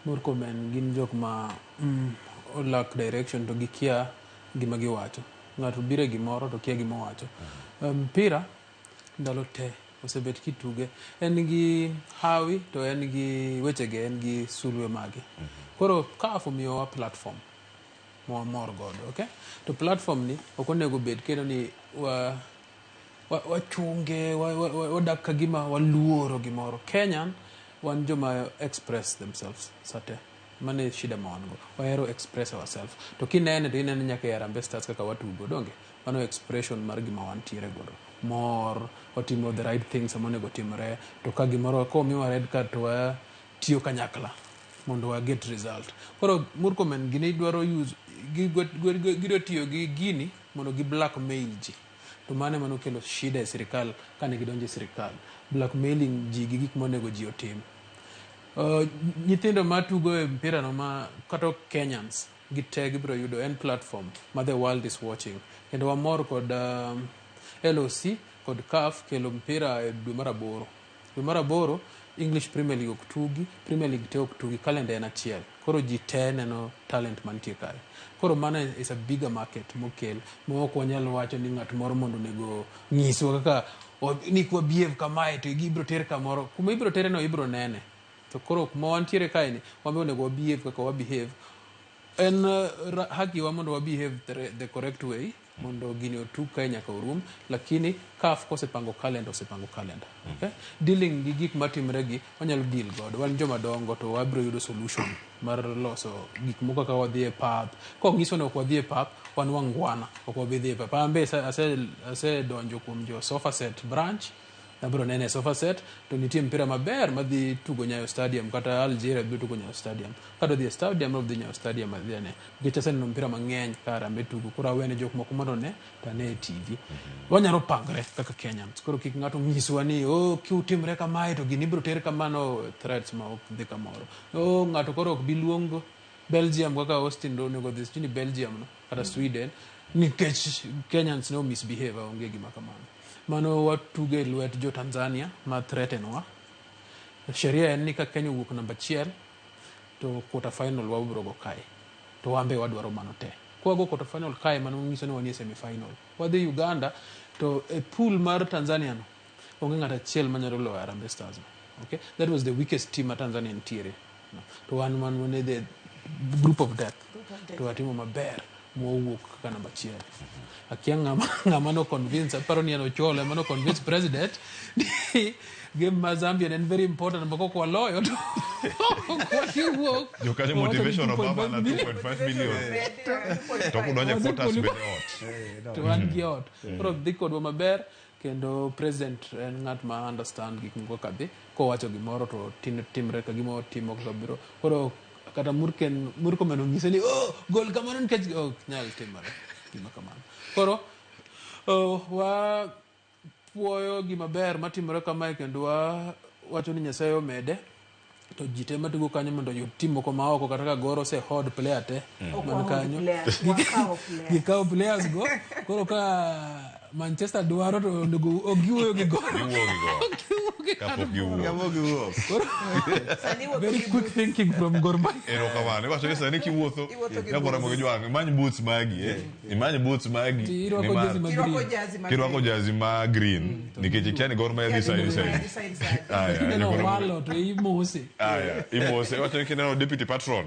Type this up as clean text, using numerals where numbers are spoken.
Murkomen gin jok ma olack direction to gikia gima giwacho. Ng'ato biro e gimoro to kia gima owacho. Mpira ndalo te osebet kituge. En gi hawi to en gi wechege, en gi sulwe mage. Koro CAF omiyowa platform mwamor godo, okay? To platform ni ok onego bed kendo ni wa wachunge wadak ka gima waluoro gimoro. Kenyan wan joma express themselves sate. Mano e shida ma wan go. Wahero express ourselves. To kinene to inene nyaka e Harambee Stars kaka watugo, donge? Mano expression mar gima wantiere godo. Mor, watimo the right things sama onego timre. To ka gimoro komiwa red card to watiyo kanyakla mondo wa get result. Koro Murkomen gini dwaro use gidwa tiyo gi gini mondo gi blackmail ji. To mano ema nokelo shida e sirikal kane gidonjo e sirikal. Blackmailing ji gi gik monego ji otim. Nyithindo matugo e mpira no ma kata Kenyans gite gibiro yudo en platform ma the world is watching. Kendo wamor kod LOC kod CAF kelo mpira e dwe mar aboro. Dwe mar aboro English Premier League ok tugi, Premier League te ok tugi, calendar en achiel. Koro ji te neno talent mantie kae. Koro mano is a bigger market mokel ma ok wanyal wacho ni ng'at moro mondo onego nyiswa kaka ni kwa behave kamae to ibiro ter kamoro. Kuma ibiro tere no ibiro nene. To koro kuma wantiere kae ni wan be onego wa behave kaka wa behave. En haki wa mondo wa behave the correct way mondo gini otug kae nyaka orum, lakini CAF kosepango calendar osepango calendar. Okay? Dealing gi gik matimre gi wanyalo deal godo. Wan joma dongo to wabiro yudo solution mar loso gik moko kaka wadhi e pap. Kong'iswa ni ok wadhi e pap, wan wangwana, ok wabi dhi e pap. An be asedonjo kuom jo sofa set branch, abiro nene e sofa set to nitie mpira maber madhi tugo Nyayo Stadium kata Algeria biro tugo Nyayo Stadium. Kadwa dhi e stadium abiro dhi Nyayo Stadium adhi ane. Nikech aseneno mpira mang'eny ka Harambee tugo, koro awene jok moko mondo one to ane e TV. Wanyalo pangre kaka Kenyans. Koro kik ng'ato nyiswa ni oh kiutimre kamae to gini ibiro ter kamano threats ma ok dhi kamoro. Oh ng'ato koro ok bi luong Belgium kaka Austin onego odhi sijui ni Belgium no kata Sweden nikech Kenyans ne misbehave onge gima kamano. Mano watugo e lwet jo Tanzania ma threaten wa. Sheria en ni ka Kenya owuok namba achiel to quarter final wabiro go kae. To wan be wadwaro mano te. Kwago quarter final kae mano nyiso ni wanie semi final. Wadhi Uganda to e pool mar Tanzania no onge ng'at achiel manyalo loyo Harambee Stars no. Okay? That was the weakest team ma Tanzania nitiere. No. To wan wan the group of death. To watimo maber mwawuok kaka namba achiel. Akia ng'ama no convince, aparo ni en Ochola ema no convince president ni game ma Zambia ne en very important ma kok waloyo to ok wadhi wuok. Jokanyo motivation Obama na 2.5 million. To kudonjo e quarters bende ot. To wan gi ot. Koro dhi kodwa maber kendo president en ng'at ma understand gik moko kaka dhi. Kowacho gimoro to timre ka gima otimo kaka biro. Koro kata Murkomen onyise ni oh gol kamano nikech ok nyal timore gima kamano. Koro wa puoyo gima ber matimore kamae kendo wa wacho ni Nyasaye omede to ji te matugo kanyo mondo oyud team moko ma oko kata ka Gor ose hold player te man kanyo gikawo players go koro ka Manchester dwaro to onego ok giwuoyo gi Gor. Giwuoyo gi Gor. Kapok giwuok. Very quick thinking from Gor Mahia. Erokamano. Iwacho ni sani kiwuotho nyako romo gi jwang'. Imany boots magi eh. Imany boots magi. Ti irwako jezi ma green. Kirwako jezi ma green nikech ikia ni Gor Mahia dhi side side. Aya. Kineno walo to imose. Aya, imose. Iwacho ni kineno deputy patron.